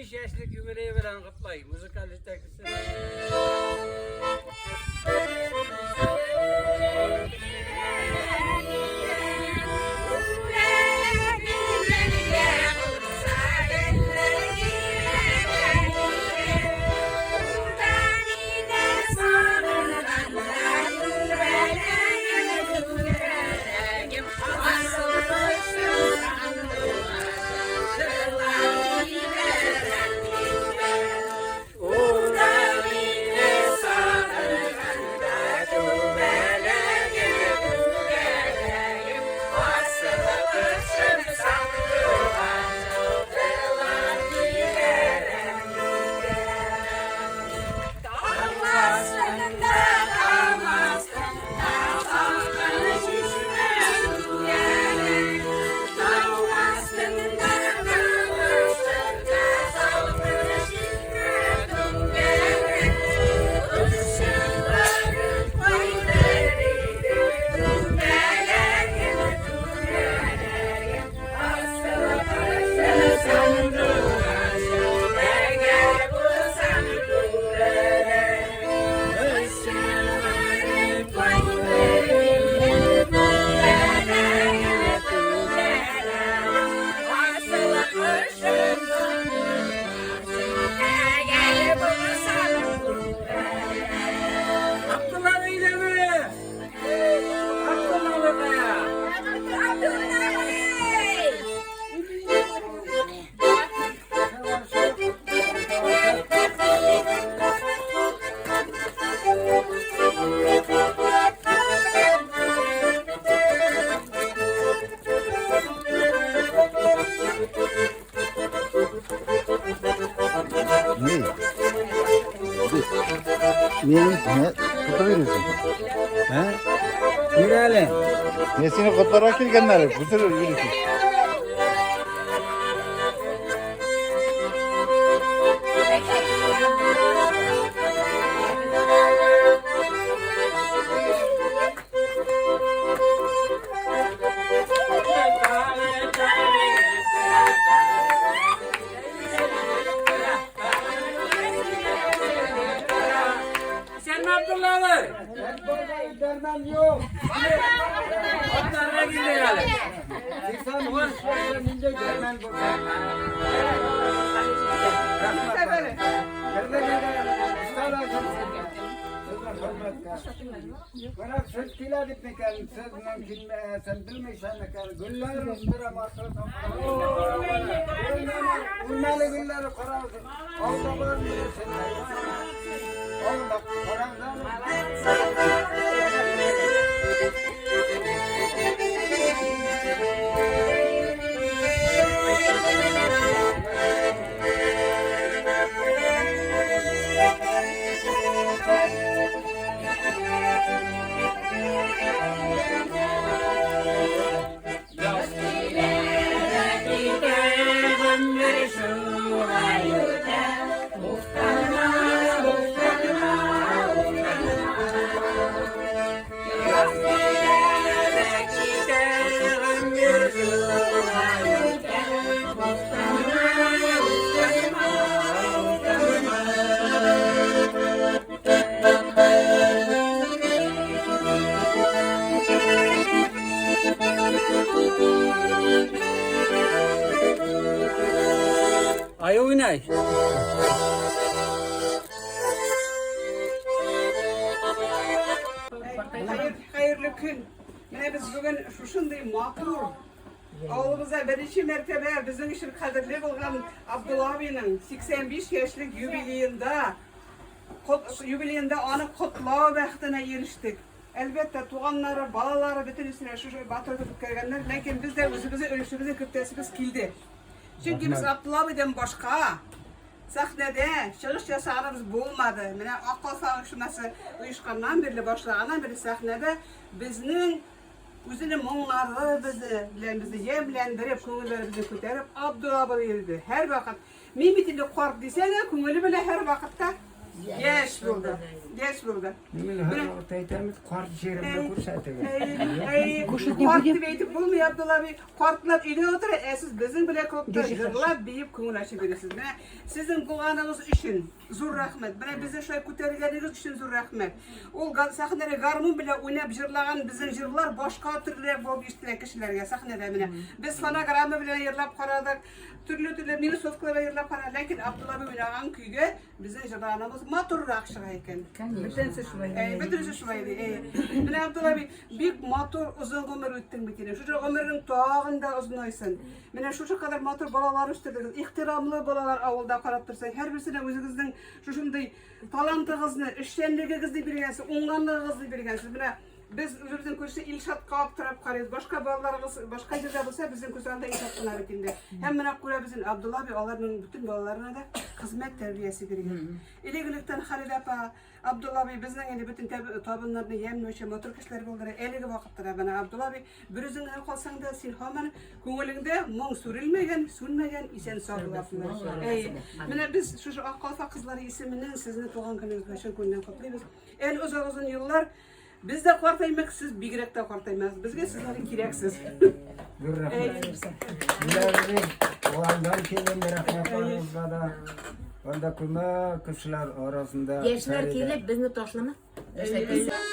85 яшьлек юбилее белән котлый. Музыкаль җитәкчесе. Ne? Ne? Ne? Kutlu veriyorsun. He? Yürü Nesini kutlara kelgenler? Güzel veriyorsun. Sen ne yaptın lan? Derman yok. Atlarına gidiyor herhalde. 80 ince derman bu. Bana söz kiladip mekan, söz mümkün mü, sen bilmeysen mekan, güller üstüne basın. Ulmalı gülleri korarsın. Avlalar bilirsin. Allah korandan. Ay oynay. Хәер, хәерле көн. Менә без бүген шушындый матур авылыбызда беренче мәртәбә безнең өчен кадерле булган Абдулла абыйның 85 яшьлек юбилеенда юбилеенда аны котлау бәхетенә ирештек. Әлбәттә, туганнары, балалары бөтенесенә шушы батыр итеп үткәргәннәр, ләкин без дә үзебезнең өлешебезне кертәсебез килде. Чөнки без Абдулла абыйдан башка сәхнәдә чыгыш ясаганыбыз булмады. Менә Ак калфак оешмасы оешканнан бирле, башлаганнан бирле сәхнәдә безнең үзенең моңнары безне белән безне ямьләндереп, күңелләребезне күтәреп Абдулла абый йөрде. Һәрвакыт. Мин бит инде карт дисә дә, күңеле белән һәрвакытта Яшь булды. Яшь булды. Мин һәрвакыт әйтәм, карт җиремне күрсәтегез. Карт дип әйтеп булмый, Абдулла абый. Картлар өйдә утыра, ә сез безнең белән клубта җырлап, биеп, күңел ачып йөрисез. Менә сезнең булганыгыз өчен зур рәхмәт. Менә безне шулай күтәргәнегез өчен зур рәхмәт. Ул сәхнәдә гармун белән уйнап җырлаган безнең җырлар башка төрлерәк булып ишетелә кешеләргә сәхнәдә менә. Без фонограмма белән җырлап карадык, төрле-төрле минусовкалар белән җырлап карадык, ләкин Абдулла абый уйнаган көйгә Безнең җырлаганыбыз матуррак чыга икән. Бөтенесе шулай. Әй, бөтенесе шулай ди. Әй. Менә Абдулла абый, бик матур озын гомер үттең бит инде. Шушы гомерең тагын да озынайсын. Менә шушы кадәр матур балалар үстердегез. Ихтирамлы балалар авылда карап торсаң, һәрберсенә үзегезнең шушындый талантыгызны, эшчәнлегегезне биргәнсез, уңганлыгыгызны биргәнсез. Менә Без үзебезнең күрше Илшатка аптырап карыйбыз. Башка балаларыбыз башка җирдә булса, безнең күз алдында Илшат кына бит инде. Һәм менә күрәбез инде Абдулла абый аларның бөтен балаларына да хезмәт тәрбиясе биргән. Элек-электән Халилә апа, Абдулла абый безнең инде бөтен табыннарны ямьләүче матур кешеләр булдылар. Әлеге вакытта да менә Абдулла абый бер үзең генә калсаң да, син һаман күңелеңдә моң сүрелмәгән, сүнмәгән, исән сау буласың. Әй, менә без шушы Ак калфак кызлары исеменнән сезне туган көнегез белән чын күңелдән котлыйбыз. Әле озак-озын еллар Без дә картаймыйк, сез бигрәк тә картаймагыз. Безгә сез әле кирәксез. Зур рәхмәт. Менә туганнан килгән рәхмәт барыгызга да. Анда күмәк кешеләр арасында. Яшьләр килеп, безне ташлама. Яшьләр килсә.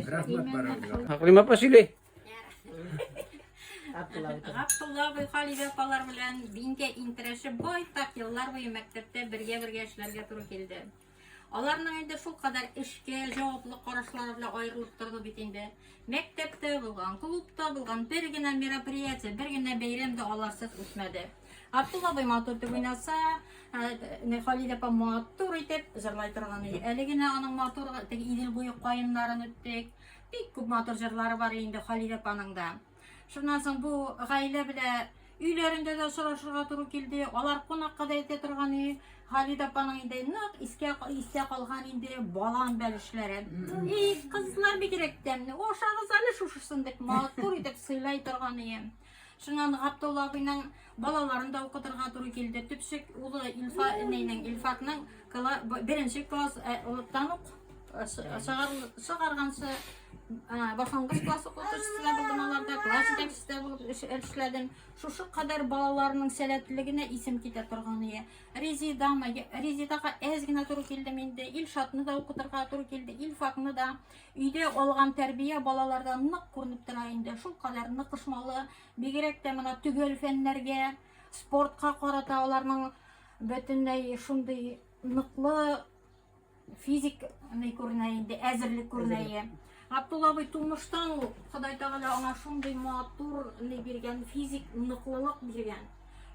Рәхмәт барыгызга. Әкълимә апа сөйли. Габдулла абый Халидә апалар белән дингә интерәшеп байтак еллар буе мәктәптә бергә-бергә эшләргә туры килде. Аларның инде шулкадәр эшкә җаваплы карашлары белән аерылып торды бит инде. Мәктәптә булган, клубта булган бер генә мероприятие, бер генә бәйрәм дә аларсыз үтмәде. Абдулла абый матур итеп уйнаса, Халидә апа матур итеп җырлай торган иде. Әле генә аның матур теге Идел буе каеннарын үттек. Бик күп матур җырлары бар инде Халидә апаның да. Шуннан соң бу гаилә белән өйләрендә дә очрашырга туры килде. Алар кунакка да әйтә торган иде. Халидә апаның инде нык искә истә калган инде балан бәлешләре. И, кызлар бигрәк тәмле. Ашагыз әле шушысын дип матур итеп сыйлай торган иде. Шуннан Габдулла абыйның балаларын да укытырга туры килде. Төпчек улы Илфа, нейнең, Илфатның беренче класс, э, ук Чыгарганчы башлангыч класс укытучысы да булдым аларда, класс җитәкчесе дә булып эшләдем. Шушы кадәр балаларның сәләтлелегенә исем китә торган ие. Резидамы, Резидага әз генә туры килдем инде. Илшатны да укытырга туры килде, Илфакны да. Өйдә алган тәрбия балаларда нык күренеп тора инде. Шул кадәр ныкышмалы, бигрәк тә менә төгәл фәннәргә, спортка карата аларның бөтенләй шундый ныклы физик ни күренә инде, әзерлек күренә. Габдулла абый тумыштан ул Ходай Тәгалә аңа шундый матур ни биргән, физик ныклылык биргән.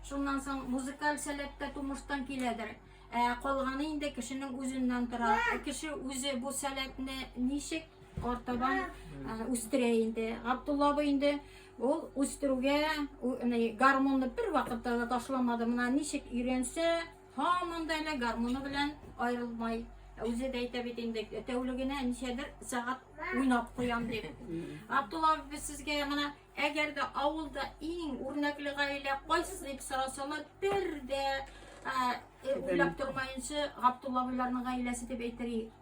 Шуннан соң музыкаль сәләт тә тумыштан киләдер. Ә калганы инде кешенең үзеннән тора. Кеше үзе бу сәләтне ничек артабан үстерә инде. Габдулла абый инде ул үстерүгә гармунны бер вакытта да ташламады. Менә ничек өйрәнсә, Һаман да әле гармуны белән аерылмай. Үзе дә әйтә бит инде, тәүлегенә ничәдер сәгать уйнап куям дип. Абдулла абый, без сезгә менә әгәр дә авылда иң үрнәкле гаилә кайсысы дип сорасалар, бер дә уйлап тормаенча Габдулла абыйларның гаиләсе дип әйтер идек.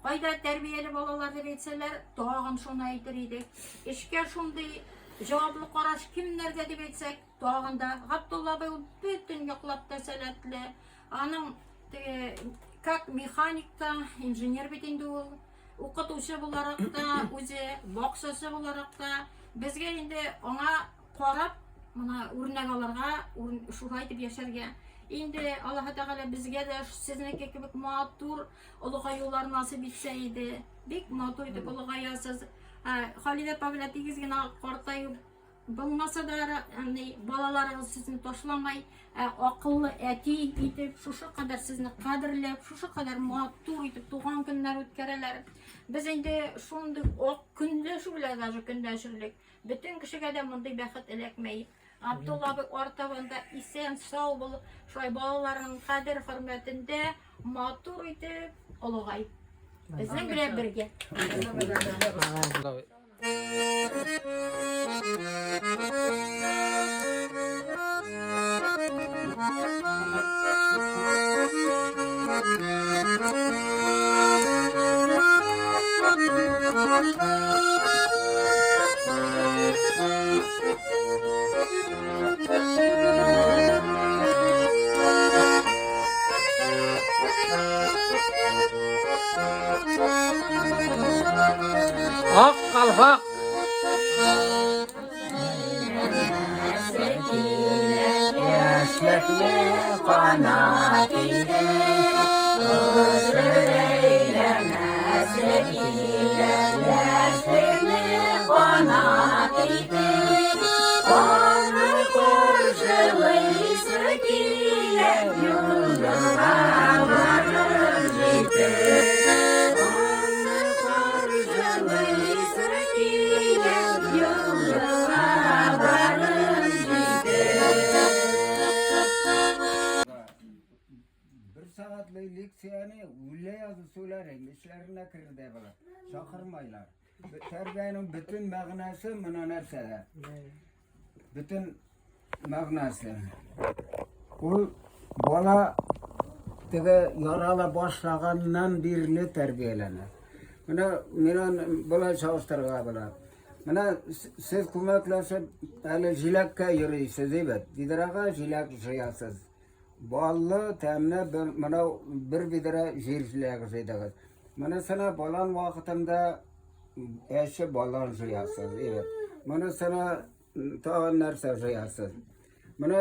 Кайда тәрбияле балалар дип әйтсәләр, тагын шуны әйтер идек. Эшкә шундый җаваплы караш кемнәрдә дип әйтсәк, тагын да Габдулла абый ул бөтен яклап та сәләтле. Аның теге как механик та, инженер бит инде ул, укытучы буларак та, үзе бакчачы буларак та, безгә инде аңа карап, моны үрнәк алырга, шулай итеп яшәргә. Инде Аллаһы Тәгалә безгә дә сезнеке кебек матур олыгаюлар насыйп итсә иде. Бик матур итеп олыгаясыз. Халидә апа белән тигез генә картаю булмаса да, балаларыгыз сезне ташламай, ә акыллы әти итеп, шушы кадәр сезне кадерләп, шушы кадәр матур итеп туган көннәр үткәрәләр. Без инде шундый ак көнләшү белән даже көнләшерлек. Бөтен кешегә дә мондый бәхет эләкмәй. Абдулла абый артабан да исән, сау булып, шулай балаларының кадер-хөрмәтендә матур итеп олыгай. Безнең белән бергә. Ак калфак. Яшьлекне канат итеп, Әйләнәсе килә, яшьлекне канат итеп, Аны каршылыйсы килә, юлга барып җитеп. Аны каршылыйсы килә, юлга барып җитеп. Бер сәгатьле лекцияне үлә язып сөйләр инде, эчләренә керде була. Чакырмайлар. Тәрбиянең бөтен мәгънәсе менә нәрсәдә. Бөтен мәгънәсе. Ул бала теге ярала башлаганнан бирле тәрбияләнә. Менә мин аны болай чагыштырырга була. Менә сез күмәкләшеп әле җиләккә йөрисез, әйбәт. Бидрага җиләк җыясыз. Баллы, тәмле бер, менә бер бидрә җир җиләге җыйдыгыз. Монысына балан вакытында әче балан җыясыз, әйбәт. Монысына тагын нәрсә җыясыз. Менә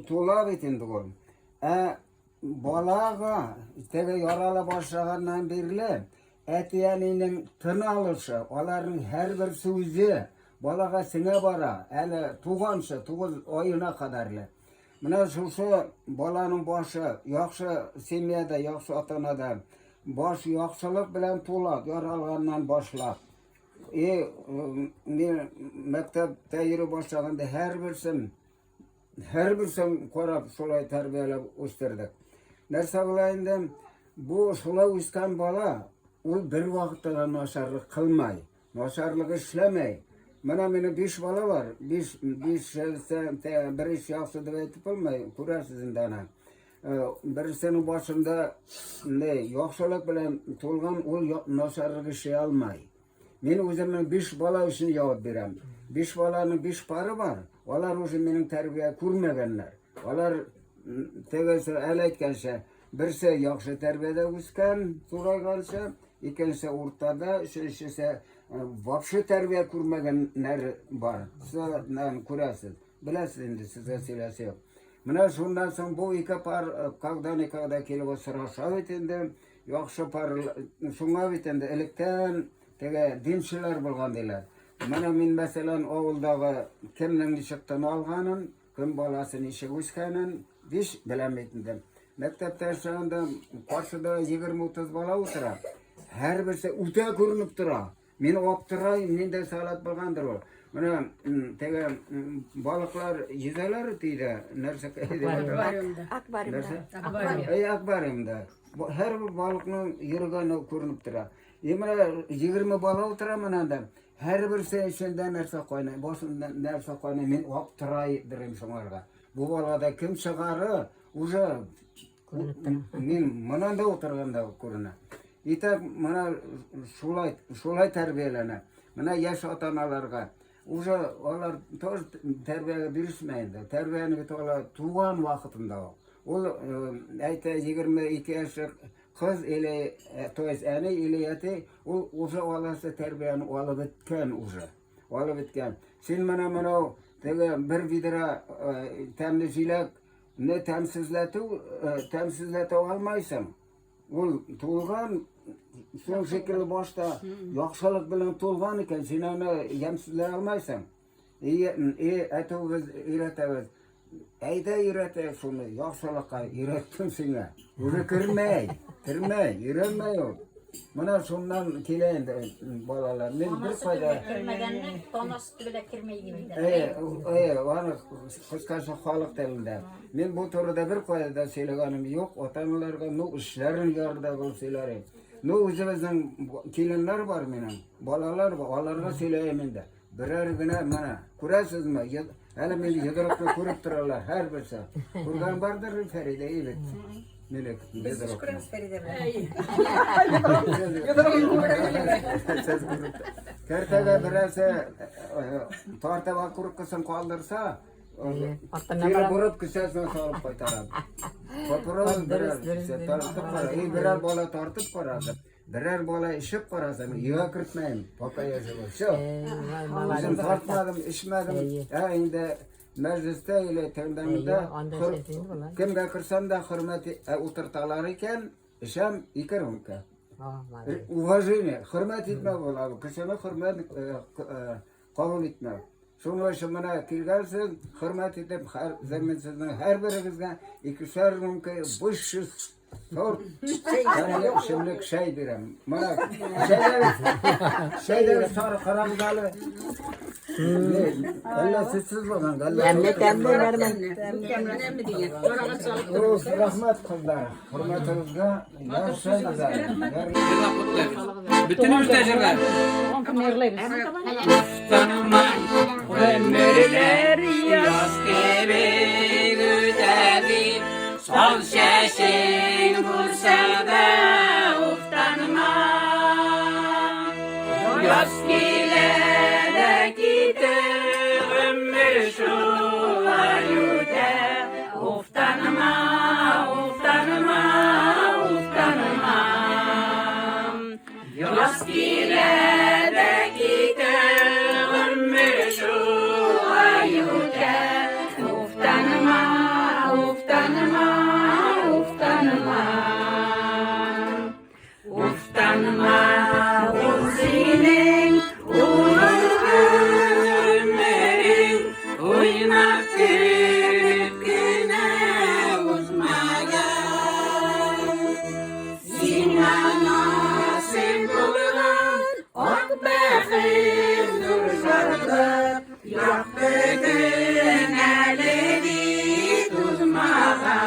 тула бит инде ул. Ә балага теге ярала башлаганнан бирле әти-әнинең тын алышы, аларның һәрбер сүзе балага сеңә бара, әле туганчы, 9 аена кадәрле. Менә шушы баланың башы яхшы семьяда, яхшы ата-анада баш яхшылык белән тула, яралганнан башлап. И мин мәктәптә йөри башлаганда һәрберсен һәрберсен карап шулай тәрбияләп үстердек. Нәрсә була инде? Бу шулай үскән бала ул бер вакытта да начарлык кылмай, начарлык эшләмәй. Менә минем биш бала бар. Биш, биш, бер иш яхшы дип әйтеп булмый, күрәсез инде аны. Берсенең башында не яхшылык белән тулган, ул начарлык эшли алмай. Мин үземнең биш бала өчен җавап бирәм. Биш баланың биш пары бар. Алар уже минем тәрбия күрмәгәннәр. Алар тегесе әле әйткәнчә, берсе яхшы тәрбиядә үскән, зурайганчы, икенчесе уртада, өченчесе вообще тәрбия күрмәгәннәр бар. Сез күрәсез. Беләсез инде, сезгә сөйләсе юк. Менә шуннан соң бу ике пар когда никогда килеп очраша бит инде. Яхшы пар, шуңа бит инде электән теге динчеләр булган диләр. Менә мин, мәсәлән, авылдагы кемнең ничек тын алганын, кем баласы ничек үскәнен биш беләм бит инде. Мәктәптә эшләгәндә каршыда 20-30 бала утыра. Һәрберсе үтә күренеп тора. Мин аптырайм, ниндәй салат булгандыр ул. Менә теге балыклар йөзәләр өйдә, нәрсә Аквариумда. Аквариумда. Әй, аквариумда. Һәрбер балыкның йөргәне күренеп тора. И менә 20 бала утыра менә анда. Һәрберсе эчендә нәрсә кайнай, башында нәрсә кайнай, мин аптырайдырым шуңарга. Бу балада кем чыгары, уже Мин монан да утырганда күренә. Итак, менә шулай, шулай тәрбияләнә. Менә яшь ата-аналарга уже алар тоже тәрбиягә бирешмәй инде. Тәрбияне бит алар туган вакытында ук. Ул әйтә 22 яшьлек кыз или, то есть әни или әти, ул уже аласы тәрбияне алып беткән уже. Алып беткән. Син менә монау теге бер ведра тәмле җиләк Не тәмсезләтү, тәмсезләтә алмайсың. Ул тулган, шул шикелле башта яхшылык белән тулган икән, син аны ямсезләй алмайсың. И, и әтүбез өйрәтәбез. Әйдә өйрәтәйек шуны, яхшылыкка өйрәттем сиңа. Уже кермәй, кермәй, өйрәнмәй ул. Менә шуннан килә инде балалар. Мин бер кайда кермәгәннең танасы төбенә кермәй дип әйтәләр. Әйе, әйе, аны кыскача халык телендә. Мин бу турыда бер кайда да сөйләгәнем юк. Ата-аналарга, ну, эшләрен ярда булып сөйләрем. Ну, үзебезнең киленнәр бар минем, балалар бар, аларга сөйләем инде. Берәр генә менә, күрәсезме? Әле мин йодрыкны күреп торалар һәрберсе. Күргән бардыр Фәридә, бит. Мине Без еш күрәбез Фәридә белән. Кәртәгә берәрсе тартып окуркасын калдырса, кире борып кесәсенә салып кайтара. Попробуй берәр тартып кара. И берәр бала тартып карады. Берәр бала эчеп караса, мин өйгә кертмәйм, пока я живу. Все. Үзем тартмадым, эчмәдем. Ә инде мәҗлестә или тәндәмдә кемгә керсәм дә хөрмәт утырталар икән, эчәм ике рюмка. Уважение, хөрмәт итмәү була бу. Кешене хөрмәт кабул итмәү. Шуның өчен менә килгәнсез, хөрмәт итеп, һәр мин сезнең һәрберегезгә икешәр рюмка высший сорт тәмле эчемлек чәй бирәм. Менә чәйләр сары карагыз әле. Әллә сөтсез булган, әллә Тәмле, тәмле, нормаль. Рәхмәт кызлар. Хөрмәтегезгә ярсайбыз әле. Бөтенебез дә җырлар. Гомерләр яз кебек үтә дип, Сал чәчең булса да уфтанма. Яз килә дә китә, гомер шулай үтә. Уфтанма, уфтанма, уфтанма. Яз килә дә китә, гомер шулай үтә. Уфтанма, уфтанма, уфтанма. Уфтанма, ул синең улың гомерең, уйнап көлеп кенә узмаган. Сиңа насыйп булган ак бәхет, зур шатлык, якты көн әле бит узмаган.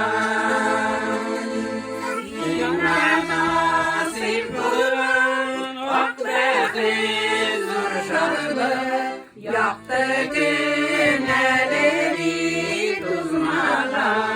Сиңа насыйп булган ак бәхет, зур шатлык, якты көн әле бит узмаган.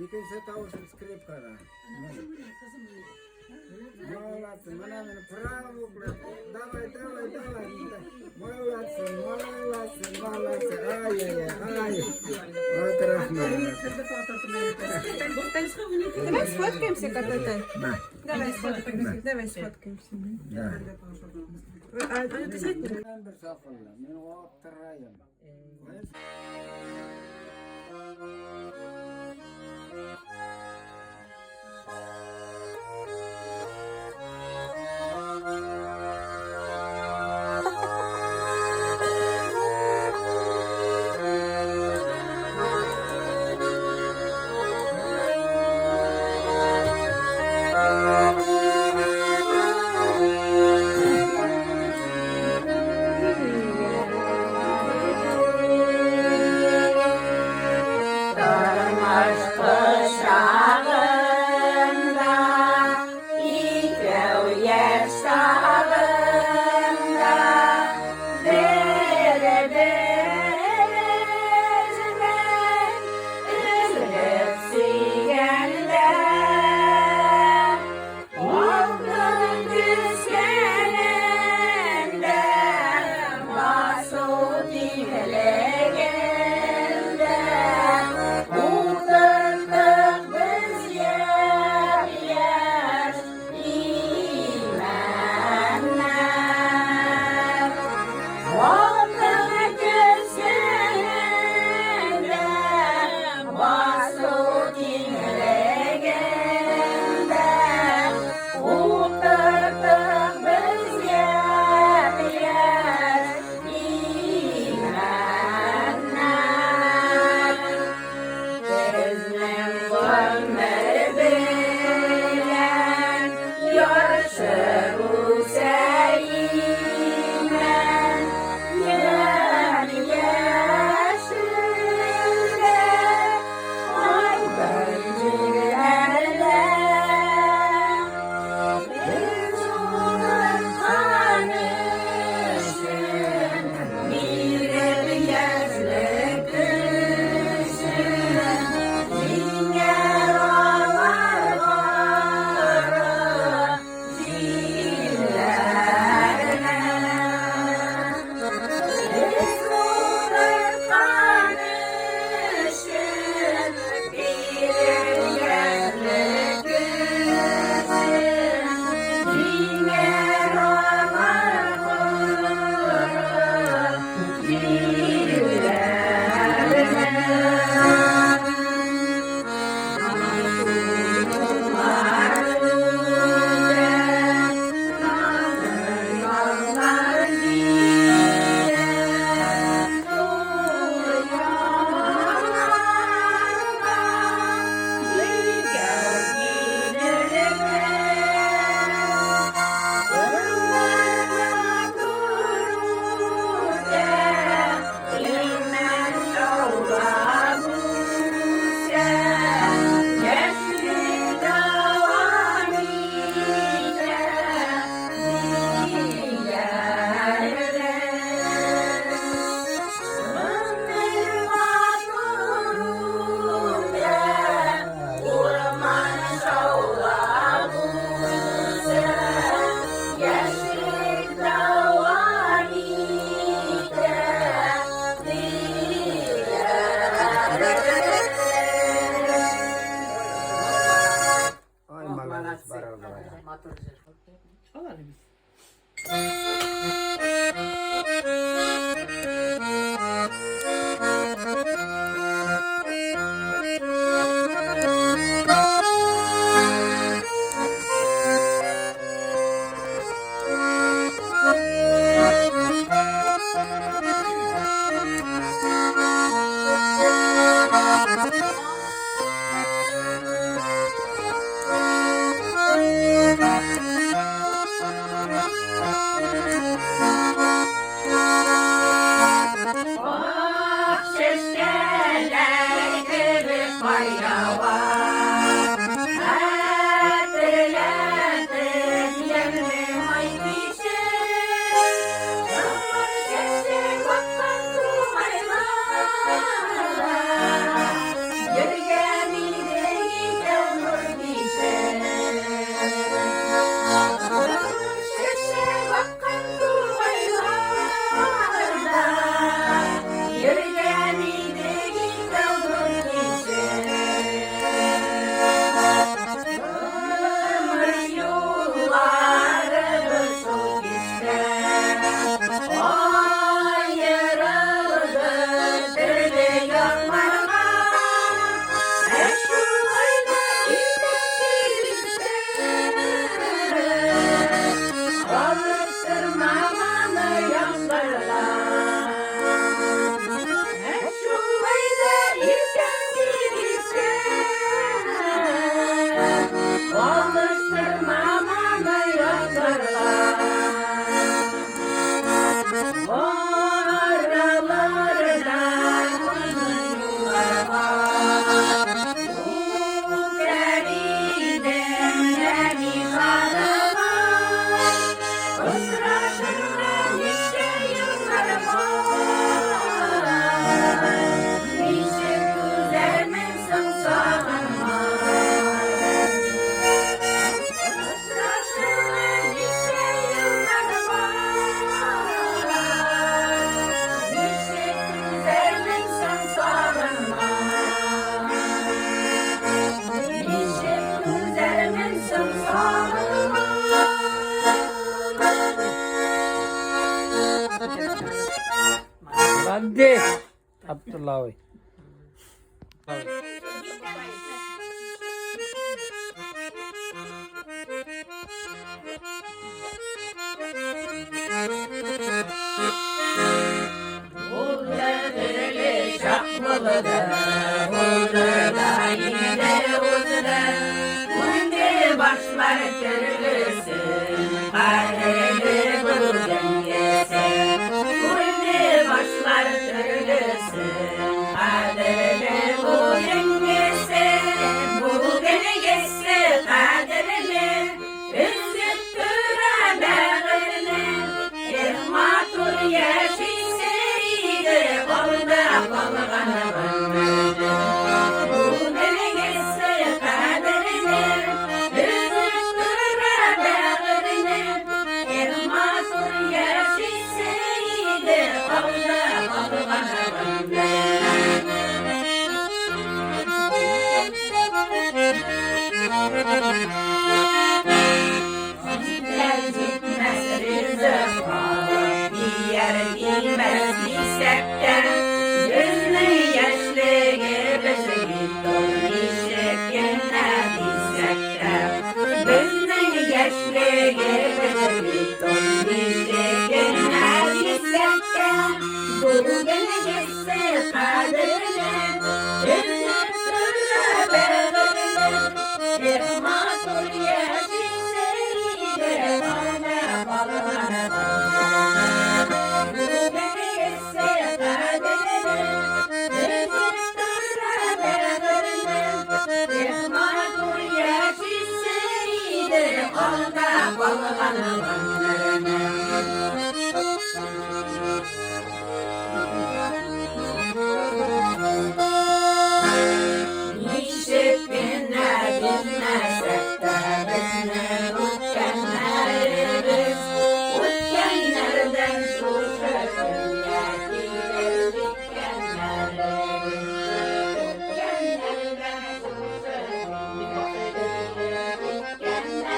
Икенче тавышым скрипкада. Молодцы, менә менә правый. Давай, давай, давай. Молодцы, молодцы, молодцы. Ай-яй-яй, ай. Вот рәхмәт. Давай сфоткаемся, когда-то. На, Давай сфоткаемся. Давай сфоткаемся. да. А, ты сядь. Миннән бер сакыллы, мин аптырайым. кар ява. Хәтерләтеп ямьле май кичен, Яңгыр чәчәк аткан тугайларда. Йөргән идек икәү нур кичеп. Яңгыр чәчәк аткан тугайларда. Йөргән идек икәү нур кичеп. Тормыш юлларыбыз шул кичтә аерылды төрле якларга. Ә шулай да иртән килсәң, алыштырмаганы якларга. Ә шулай да иртән килсәң, алыштырмаганы якларга. Араларда юллар бар. Үтәр идем нәни ханыма, Очрашырга ничә еллар бар. Ничек түзәрмен соң сагынмай? Очрашырга ничә еллар бар. Ничек түзәрмен соң сагынмай? Ничек түзәрмен соң сагынмай? Молодец, Абдулла абый. Төрле чак булды, булды да инде узды. Күрде башлар төрлесен, кадерле бүгенгесе. Күрде башлар төрлесен, кадерле бүгенгесе. Бүгенгесе кадерле, өзеп тора бәгырьне. Эх, матур яшисе иде алда калган гомерне. Бүгенгесе кадерле, өзеп тора бәгырьне. Эх, матур яшисе иде алда калган гомерне. Җитәр җитмәс ризыкка, дияр димәс дисәк тә, безнең яшьлегебез бит ул ничек кенә дисәк тә, безнең яшьлегебез бит ул ничек кенә дисәк тә, бүгенгесе кадерле, өзеп тора бәгырьне. Эх, матур яшисе иде алда калган Бүгенгесе кадерле, өзеп тора бәгырьне. Эх, матур яшисе иде алда калган гомерне. Ничек кенә белмәсәк тә безнең үткәннәребез, үткәннәрдән шушы көнгә килеп җиткәннәребез. Үткәннәрдән шушы көнгә килеп җиткәннәребез.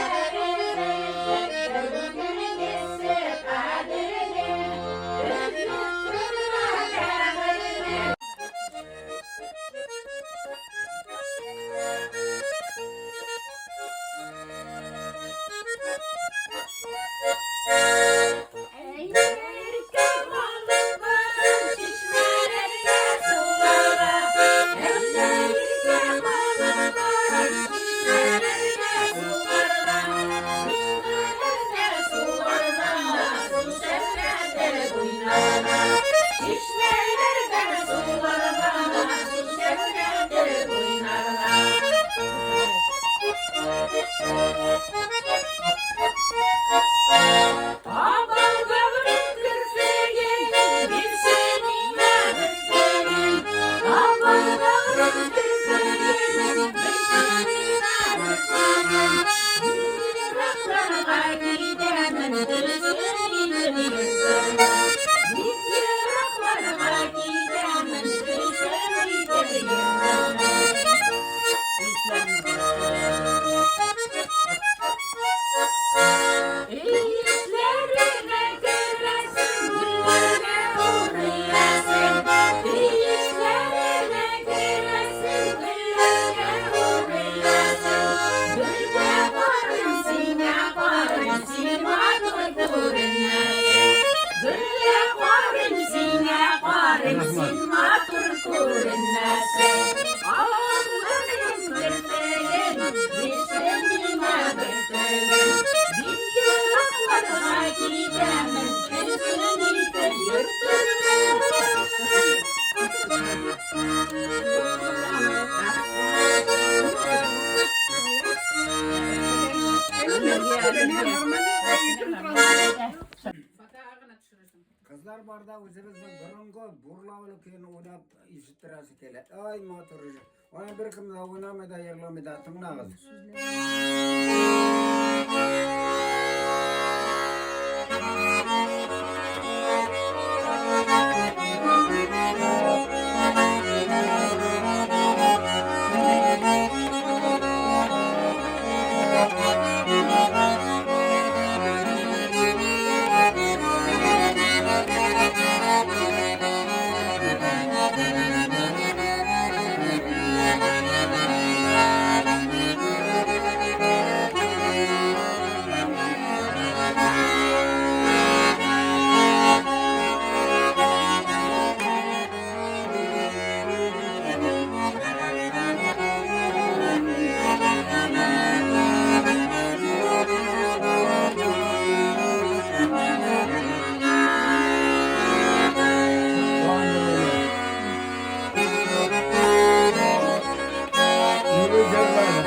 Кызлар барда үзебезнең борынгы Бурлаулы көен уйнап ишеттерәсе килә. Ай, матур җыр. Аны беркем дә уйнамый да, җырламый да. Тыңлагыз. Yürü җырлар.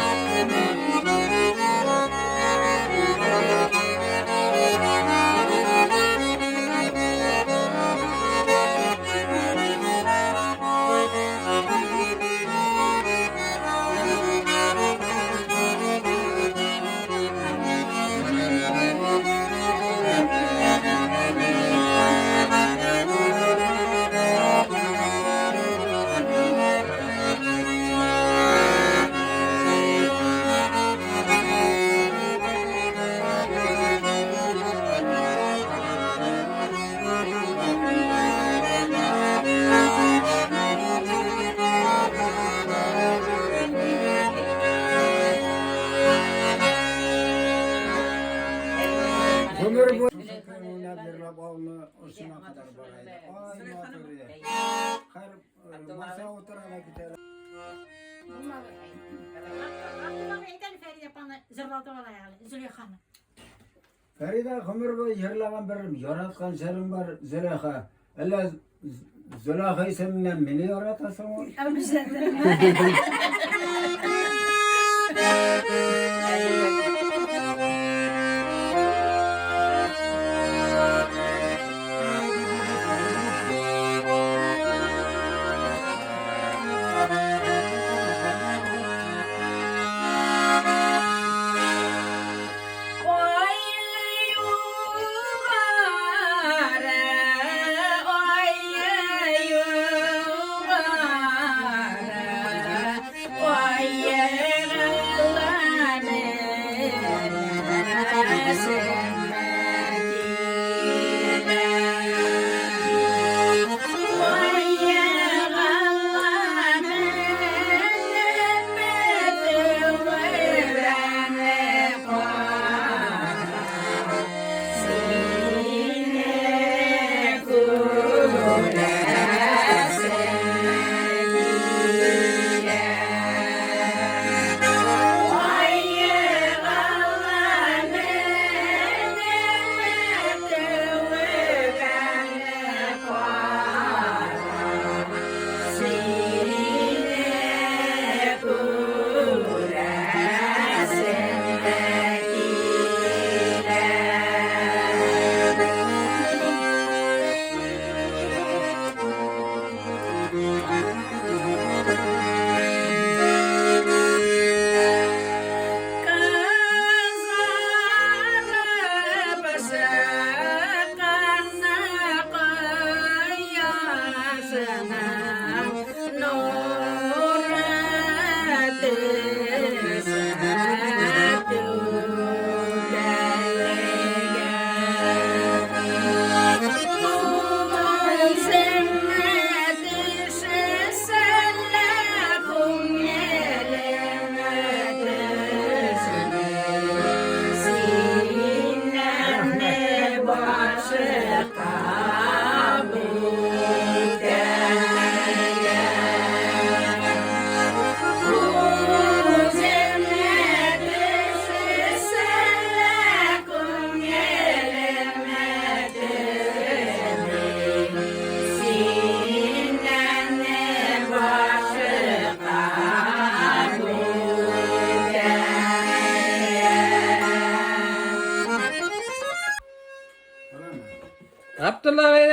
Гомер буе шушы көйне уйнап җырлап авылны очына кадәр бара иде. Ай, матур иде. Һәр маса утыра да китә. Абдулла абый, әйт әле Фәридә апаны җырлатып алайык әле, Зөләйханы. Фәридә гомер буе җырлаган бер яраткан җырың бар, Зөләйха. Әллә Зөләйха исеменнән мине яратасың ул?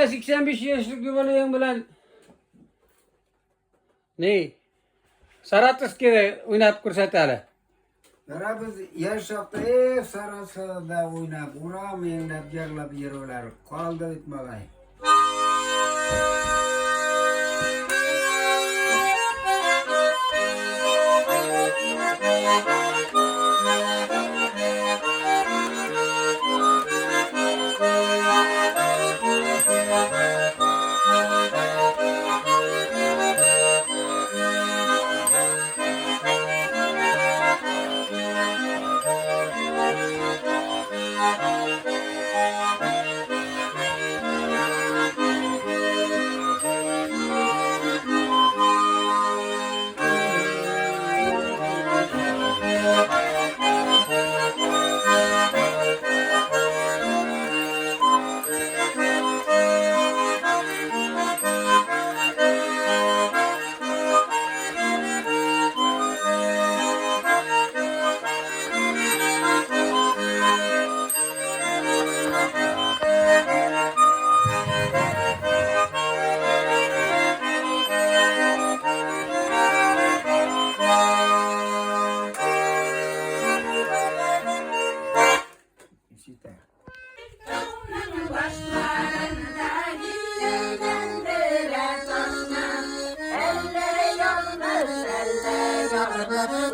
менә 85 яшьлек юбилеең белән ни? Саратовскийда уйнап күрсәт әле. Yara biz yaş çakta ev sarasında oynap, uram oynap, yarlap yürüyorlar. Kaldı bitmegay. İşte. Тауның башларында җилләгән берәр ташны. Әллә ялгыш, әллә ялгыш.